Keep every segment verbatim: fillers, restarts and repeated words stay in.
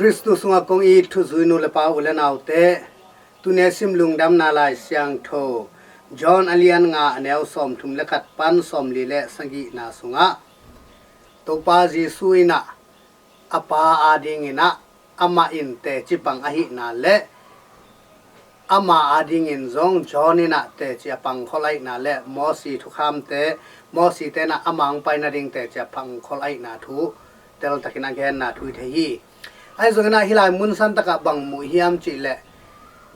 Khristu sungah kong it thuzui nu le pa, u le naute, tuni a sim Lungdamna Lai Siangtho John a lian nga, a neu sawmthum le khat pan sawmli le sagihna sungah Topa Jesu in ah a Pa adingin ah amah in teci pang ahihna le ama adingin zong John in ah teci a pangkhol ahihna le Mosi thukhamte, Mosite in ah ama hong pai nading teci a pangkhol ahihna thu teltakin a genna thu i thei hi. Ahi zongin ah hih lai mun santakah bang mu hiam cih leh,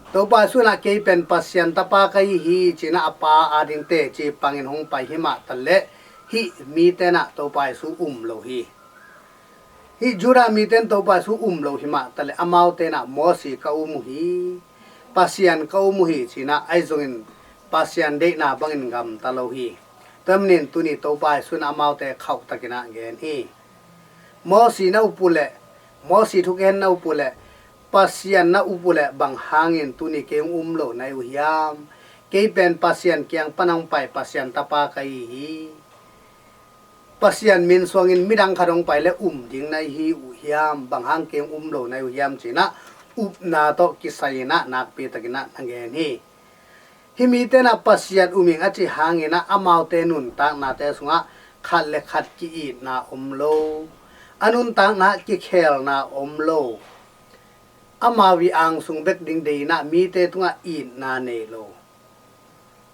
Topa Jesu in ah kei pen Pasian Tapa ka hi hi ci-in ah a Pa ading teci pangin hong pai hi mah taleh hih mite in ah Topa Jesu um lo hi. Hih Judah mite in Topa Jesu um lo hi mah taleh amaute in ah Mosi ka um uh hi, Pasian ka um uh hi ci-in ah, ahi zongin Pasian deihna bangin gamta lo hi. Tua ahih manin tuni Topa Jesu in ah amaute khauhtakin ah gen hi. Mosi na up uh leh, Mosi thugen na up uh leh, Pasian na up uh leh bang hangin tuni kei hong um lo na hi uh hiam? Kei pen Pasian kiang pan hong pai Pasian Tapa ka hi hi. Pasian min suangin midang khat hong pai le um ding na hi uh hiam? Bang hang kei hong um lo na hi uh hiam ci-in ah upna tawh kisai-in ah nakpitakin ah na gen hi. Hih mite in ah Pasian um ing a cih hangin ah amaute nuntaknate sungah khat le khat ki-itna om lo, a nuntakna kikhelna om lo, amau ii angsung bek ding dei-in ah mite tungah itna nei lo,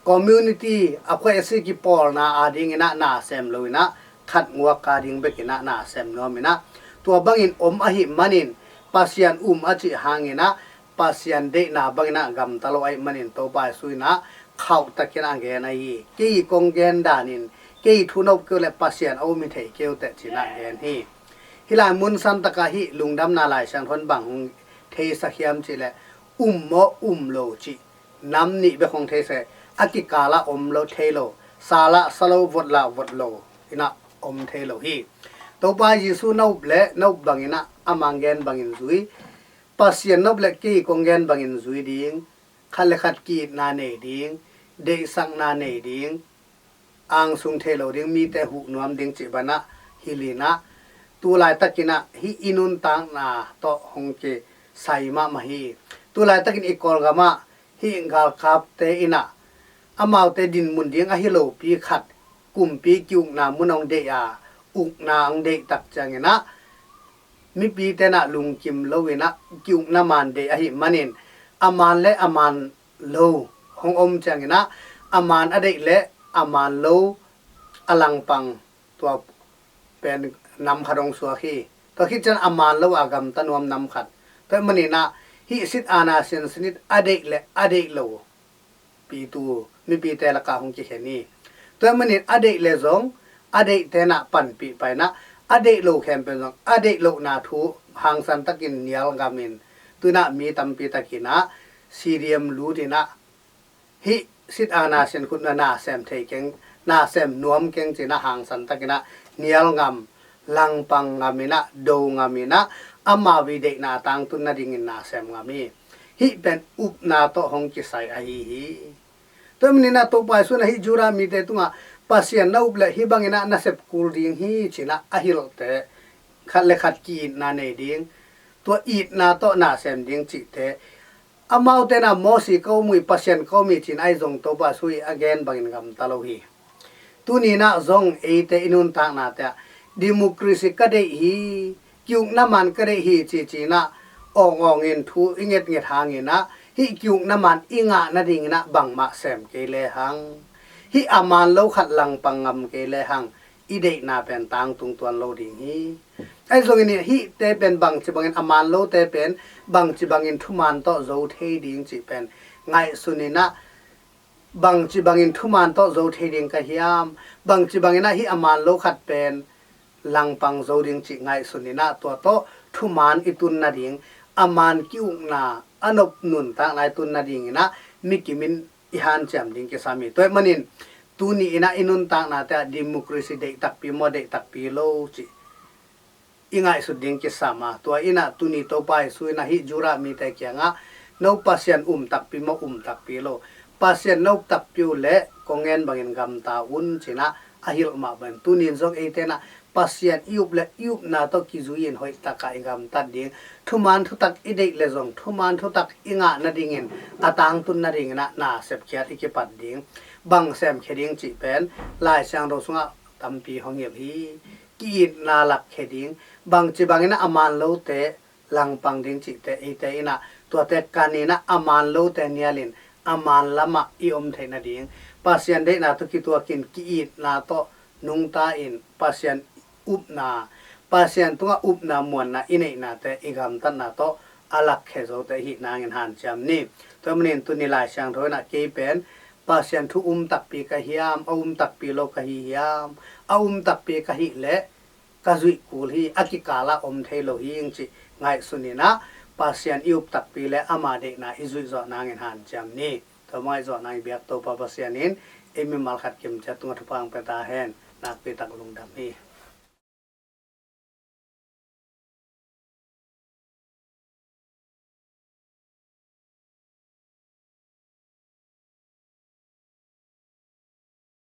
community a khuaisi kipawlna adingin ah na sem lo-in ah khat nguak ading bekin ah na sem nuam-in ah, tua bangin om ahih manin Pasian um a cih hangin ah Pasian deihna bangin ah gamta lo ahih manin Topa Jesu in ah khauhtakin ah gen ahi hi. Kei kong gen danin kei thu na up kei uh leh Pasian a um hi thei kei uh teh ci-in ah gen hi. Hih lai mun santakah hih Lungdamna Lai Siangtho in bang hong theisak hiam cih leh, um maw um lo cih nam nih bek hong theisak hi. A kikalah om lo, thei lo, sa lah sa lo, vot lah vot lo in ah om thei lo hi. Topa Jesu na up leh na up bangin ah ama hong gen bangin zui, Pasian na up leh kei kong gen bangin zui ding, khat le khat ki-itna nei ding, deihsakna nei ding, angsung thei lo ding, mite huh nuam ding cih banah hilh in ah, tu laitakin ah hih i nuntakna tawh hong kisai mahmah hi. Tu laitakin i Kawlgamah hih galkapte in ah amaute dinmun ding ahi lopi khat, kumpi ki-ukna mun hong deih a, ukna hong deih tak ciangin ah mipite in ah lungkim lo-in ah ki-ukna maan deih ahih manin a maan le a maan lo hong om ciangin ah a maan a deih le a maan lo a langpang, tua pen nam khat hong suak hi. Tua khit ciang a maan lo a gamta nuam nam khat. Tua ahih manin ah hih sit aana siansin in a deih le a deih lo pitu mipite lakah hong kikhen hi. Tua ahih manin a deih le zong a deihte in ah panpih pah in ah, a deih lo khempeuh zong a deih lohna thu hangsan takin nial ngamin, tu-in ah mi tampi takin ah C D M lut in ah hih sit aana siankhutna na sem thei keng, na sem nuam keng ci-in ah hangsan takin ah nial ngam, langpang ngam in ah, do ngam in ah, amau ii deihna tangtun nadingin na sem ngam hi. Hih pen upna tawh hong kisai ahi hi. Tua ahih manin ah Topa Jesu in ah hih Judah mite tungah Pasian na up leh hih bangin ah na sep kul ding hi ci-in ah a hilhte, khat le khat ki-itna nei ding, tua itna tawh na sem ding cihte, amaute in ah Mosi ka um uh hi, Pasian ka um hi ci-in ahi zong Topa Jesu in a gen bangin gamta lo hi. Tuni in ah zong eite i nuntaknate ah democracy ka deih hi, ki-ukna maan ka deih hi ci-in ah awng awngin thu i ngetnget hangin ah hih ki-ukna maan i ngah nadingin ah bangmah sem kei lehang, hih a maan lo khat langpang ngam kei lehang i deihna pen tangtung tuan lo ding hi. Ahi zongin hihte pen bangci bangin, a maan lote pen bangci bangin thumaan tawh zo thei ding cih pen ngaihsun in ah, bangci bangin thumaan tawh zo thei ding ka hiam, bangci bangin ah hih a maan lo khat pen langpang zo ding cih ngaihsun in ah tua tawh thumaan i tun nading, a maan ki-ukna, a nop nuntakna i tun nadingin ah mikim in i hanciam ding kisam hi. Tua ahih manin tuni in ah i nuntaknate ah democracy deih takpi maw, deih takpi lo cih i ngaihsut ding kisam a, tua in ah tuni Topa Jesu in ah hih Judah mite kiangah no Pasian um takpi maw, um takpi lo, Pasian na up takpi uh leh kong gen bangin gamta un ci-in ah a hilh mah bangin tuni in zong eite in ah Pasian i up le i upna tawh kizui-in hoih takah i gamtat ding. Thuman thutak i deih le zong thuman thutak i ngah nadingin a tangtun nadingin ah na sepkhiat i kipat ding. Bang semkhia ding cih pen Lai Siangtho sungah tampi hong hilh hi. Ki-itna lakkhia ding. Bangci bangin ah a man lote langpang ding cihte eite in ah tuate kanin ah a man lote nialin a man lamah i om theih nading, Pasian deihna tawh kituakin ki-itna tawh nungta in Pasian upna, Pasian tungah upna muanna i neihnate i gamtatna tawh a lakkhia zote i hih nangin hanciam ni. Tua manin tuni Lai Siangtho in ah kei pen Pasian thu um takpi ka hiam, a um takpi lo ka hi hiam, a um takpi ka hih leh ka zuih kul hi, a kikalah om thei lo hi ing cih ngaihsun in ah Pasian i up takpi le ama deihna i zuih zawh nangin hanciam ni. Tua mah i zawh nang i biak Topa Pasian in ei mimal khat kimciat tungah thupha hong pia ta hen. Nakpi tak lungdam hi.